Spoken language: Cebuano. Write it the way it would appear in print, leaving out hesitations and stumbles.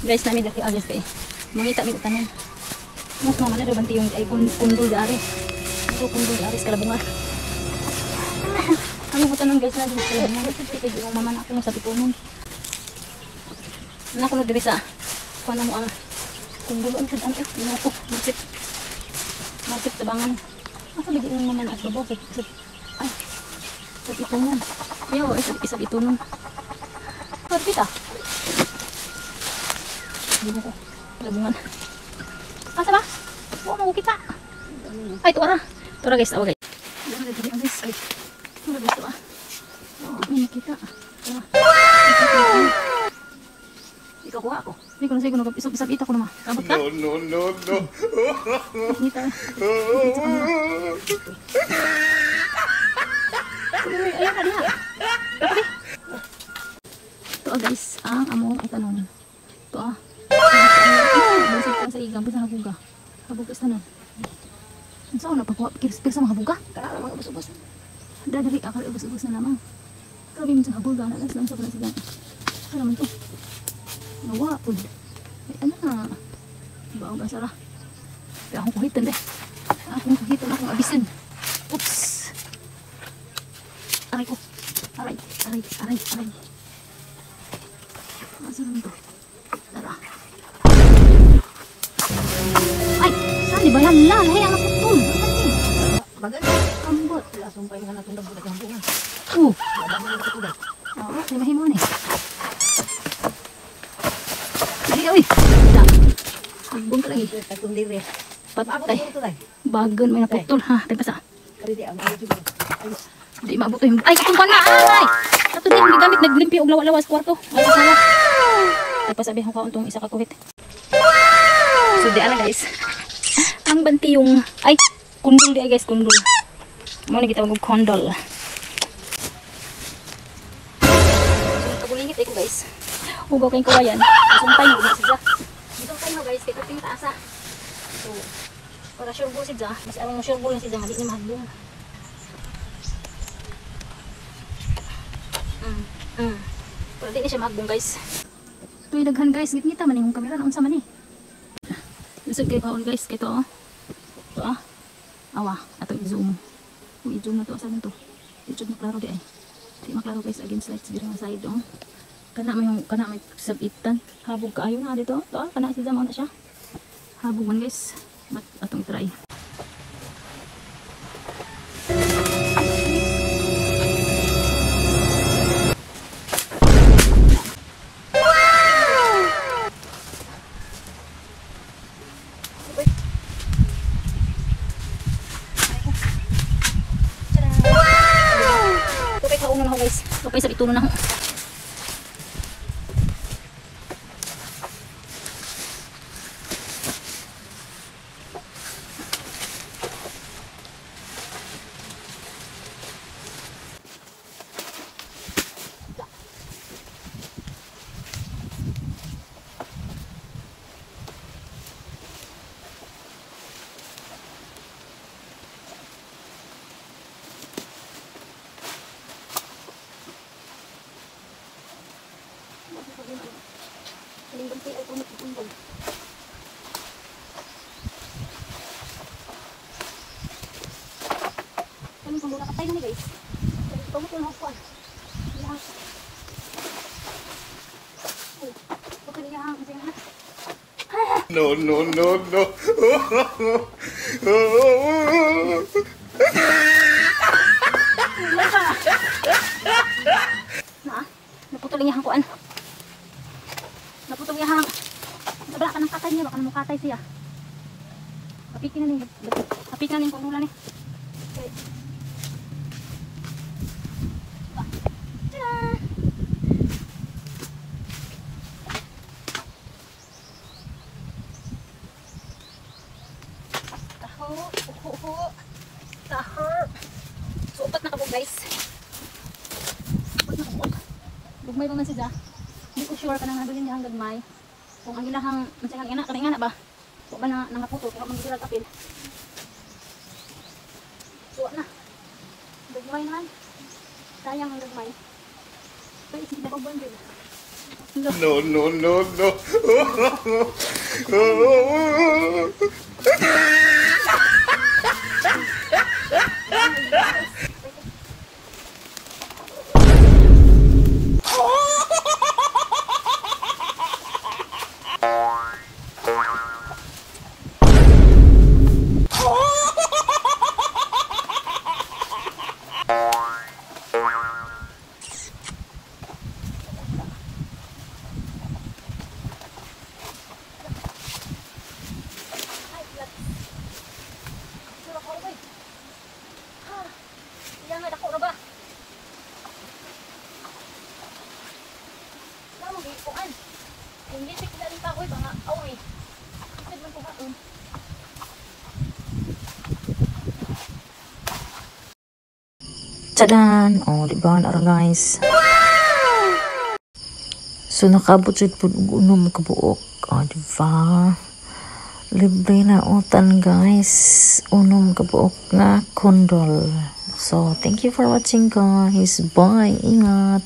Guys, nami daki agis kay. Mangita mi tanan. Mas mama na banti yung ay kundol dari. Ito kundol dari sa kalabungan. Ano ko tanan guys na diri sa kalabungan. Ito kay yung mama na ako sa tipunon. Na kuno diri sa kuan mo ang kundol ang sad ang ino ko. Masip. Masip tabangan. Asa bigi yung mama na at babaw sa ay. Sa tipunon. Yaw, isa itunon. Pita. Hindi ko. Labungan. Asa ba? Oo, makukita. Ay, tuara. Tuara guys, awa guys. Ay, tuara guys, tuara. Hindi makita. Tuara. Ikaw kuha ako. Hindi ko na sa'yo. Isabita ko naman. Kabot ka? No, no, no, no. Kita. Ayan ka diha. Kapag. Ito guys, ang among itanon. Ito ah. Busog ka sa igang, basta habuga. Habuga sa tanon. Ang saan na pagkuha? Pirsa mga habuga? Kaya mga ubos-ubos. Dadali ka, kaya ubos-ubos na lamang. Grabe mo sa habuga, nalas lang sa pala siya. Ano naman to? Nawa, pud. Ay, ano na? Baog ang sara. Kaya akong kuhitan, eh. Akong kuhitan, akong abisin. Oops! Aray ko. Aray, aray, aray, aray. Asa naman to? Tara. Ay! Saan ba yan? Lahi ang naputol. Bagal. Ambot. Sumpay nga natong dabulag ang bunga. Oo. Oo, may mahimo na eh. Dali ka, uy. Agbong ka lagi. Katong dire. Patay. Bagan may naputol ha. Tagpasa. Di maabot yung... Ay, katong pana! Ay! Ato di ang gigamit. Naglimpi og lawa-lawa sa kwarto. Ay, sala. Tagpasabi akong kauntong isa ka kuhit. So, di ala guys. Ang banti yung... Ay! Kundol di ay guys, kundol. Mo na gitawag og kondol. So, nagkagulingit ay ko guys. Ugaw kayong kawayan. Sumpay mo siya. Sumpay mo guys, kay kuping taasa. So, para sure go siya. Mas arang sure go yung siya nga di niya mahagbong. Pero di niya siya mahagbong guys. Tuloy daghan guys, ngit-ngita man yung kamera na unsa man eh. Lisod kay kaon guys, kay to oh. To ah. Awa, ato i-zoom. Kung i-zoom na to, asa man to? Di jud maklaro di ay. Di maklaro guys, against lights diri nga side oh. Kana may sabitan. Habog kaayo na dito. To ah, kana si Zam na siya. Habog man guys. But atong try. Tupay kauno na ako guys. Tupay sa ituno na ako. Patay na ni guys. Pamutol na ako. No, no, no, no. Na, naputol niya ang kuan. Naputol niya ang. Wala ka ng katay niya, baka namukatay siya. Apikin na ni. Apikin na ni kunulan ni. Okay. So, upat na kabog guys. Upat na kabog. Gugmay pa man siya. Hindi ko sure kanang nabilin niya hanggang gagmay. Kung ang ilahang, masaya nga ina, kanang nga ba? Kung ba na nangaputo, kung mang gisira kapil. So, na. Gagmay naman. Sayang ang gagmay. Pero isip na pagbuan din. No, no, no, no. Ay, lat. Sura ko, oy. Ha. Iya nga dako ra ba? Wala mo gikuan. Yung litik na rin pa ako, banga aw eh. Isad man ko kaon. Tadaan! Oh, di ba? Nara guys. So, nakaabot jud pud og unom ka buok. Oh, di ba? Libre na utan, guys. Unom ka buok nga kondol. So, thank you for watching, guys. Bye! Ingat!